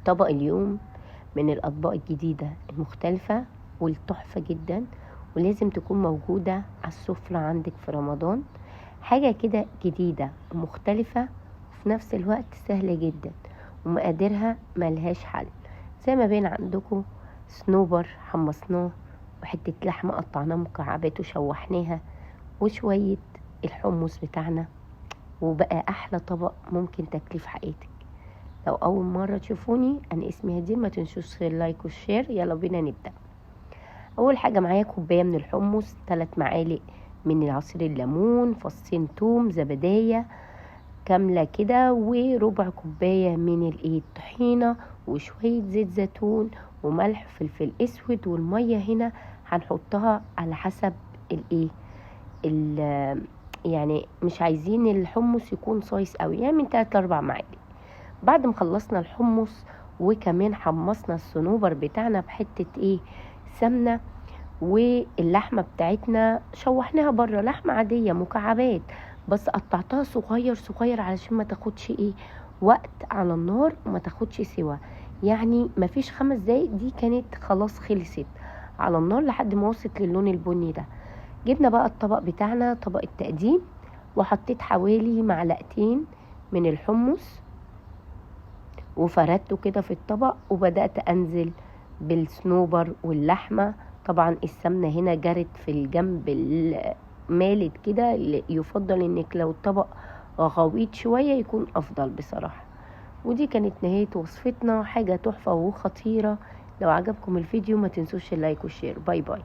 طبق اليوم من الأطباق الجديدة المختلفة والتحفة جدا، ولازم تكون موجودة على السفرة عندك في رمضان. حاجة كده جديدة ومختلفة وفي نفس الوقت سهلة جدا ومقاديرها ملهاش حل. زي ما بين عندكم صنوبر حمصناه، وحتة لحمة قطعناها مكعبات وشوحناها، وشوية الحمص بتاعنا، وبقى أحلى طبق ممكن تاكليه في حياتك. لو أول مرة تشوفوني، أنا اسمي هدير، ما تنسوش ال like وال share. يلا بينا نبدأ. أول حاجة معايا كوباية من الحمص، 3 معالق من عصير الليمون، فصين توم، زبدية كاملة كده، وربع كوباية من الطحينة، وشوية زيت زيتون، وملح، فلفل اسود. والمية هنا هنحطها على حسب الايه يعني مش عايزين الحمص يكون صايص قوي، يعني من 3 ل 4 معالق. بعد ما خلصنا الحمص وكمان حمصنا الصنوبر بتاعنا بحتة سمنة، واللحمة بتاعتنا شوحناها بره، لحمة عادية مكعبات بس قطعتها صغير صغير علشان ما تاخدش وقت على النار وما تاخدش سوا، يعني ما فيش 5 دقايق دي كانت خلاص خلصت على النار لحد ما وصلت للون البني ده. جبنا بقى الطبق بتاعنا، طبق التقديم، وحطيت حوالي معلقتين من الحمص وفردته كده في الطبق، وبدأت أنزل بالصنوبر واللحمة. طبعا السمنة هنا جرت في الجنب مالت كده، يفضل انك لو الطبق غويط شوية يكون افضل بصراحة. ودي كانت نهاية وصفتنا، حاجة تحفة وخطيرة. لو عجبكم الفيديو ما تنسوش ال like وال share. bye bye.